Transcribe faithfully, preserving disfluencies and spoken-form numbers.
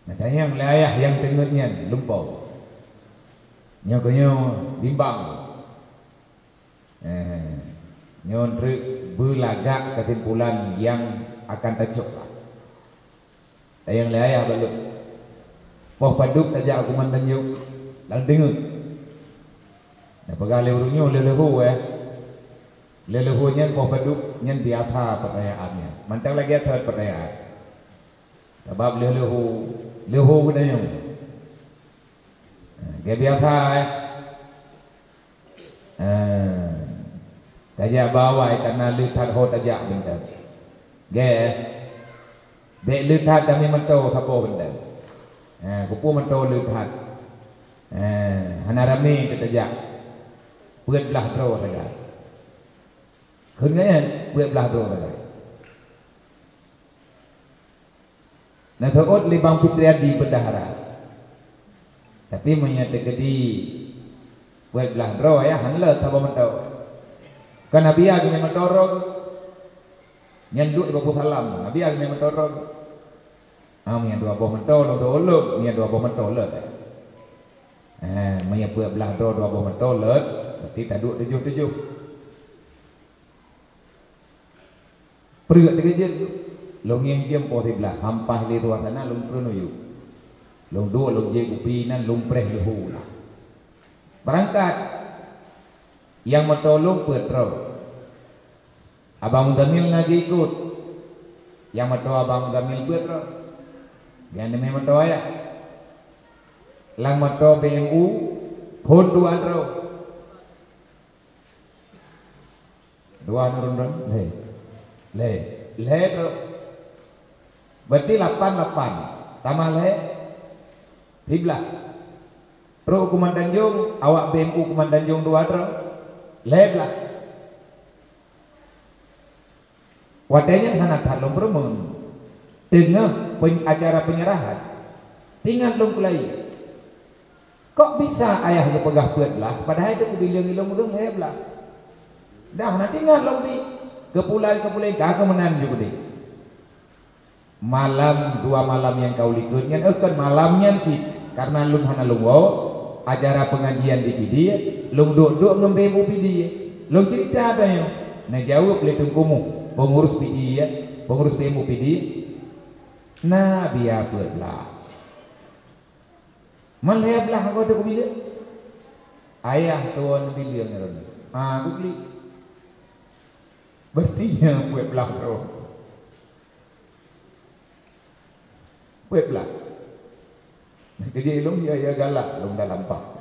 Nah, tanyong lé ayah nyang teungeut nyan lumpoe. Nyoe keuh nyoe bimbang. Eh, nyoe treuk beulagak keusimpulan nyang akan tacok lah. Tanyong lé ayah balut. Poh padub tajak u Kumandan Jong, lam teungeut. Nah, peugah lé ureuëng nyoe leulehu, eh. Leulehu nyan poh padub nyan biasa peutanyaan nyan. Mantong lagée that peutanyaan. Sabab leulehu, leuhu geutanyoe. Geubiasa, eh. Eh, tajak bawai karena le that ho tajak beunteng. Ge, bek le that kami mantong saboh beunteng. Eh, kupu mantong le that. Eh, hana ramé tajak. Peuet blah droe sagai. Kheun nyan, peuet blah droe sagai. Nah, seuôt lé Bang Fitriadi bendahara. Tapi meunyoe teukeudi peuet blah droe ya, han le saboh mantong. Kan Nabi ya keuneuk mantong droe. Nyan duek bak salam, Nabi ya keuneuk mantong droe. Ah, meunyoe dua boh mantong lom, dua lom, meunyoe dua boh mantong le. Eh, meunyoe peuet blah droe dua boh mantong le, berarti taduek tujoh-tujoh. Peureuk teukeujeuet, lôn ngieng jeuem poh siblaih, hampah lé dua sana lôn peurunoe yue. Lôn duek lôn jép kupi nan lôn preh leuhu lah. Beurangkat, nyang meuto lôn peuet droe. Abang Muzamil na geuikot. Nyang meuto Abang Muzamil peuet droe. Nyang neumé meuto ayah. Lam meuto B M U, phon dua droe. Dua nurun-nurun, lhèe. Lhèe. Lhèe droe. Berarti lapan, lapan. Tamah lhèe, siblaih. Trok u Kumandan Jong, awak B M U Kumandan Jong dua droe. Lhèe blaih. Watèe nyan hana that lôn peureumeun. Teungoh pen-, acara penyerahan. Teuingat lôn keulayi. Kok bisa ayah geupeugah peuet blaih, padahai teuh kubileueng ilôn ureueng lhèe blaih? Dah na teuingat lôn di keupulan-keupulan ka keu meunan ju keudeh. Malam, dua malam nyang ka u likot nyan, eh, kon malam nyan cit, karena lôn hana lôn woe, acara pengajian di Pidie, lôn duek-duek ngon B M U Pidie. Lôn cerita tanyoe, neujaweueb lé Teungku Muh, pengurus Pidie, pengurus B M U Pidie. Na bia peuet blaih. Man lhèe blaih goe teuh kubileueng? Ayah tuwö neubileueng droeneuh. Ah, kuklik. Berarti nyan peuet blaih droe. Peuet blaih. Keujeuet lôn ya, ya galak lôn dalam bah.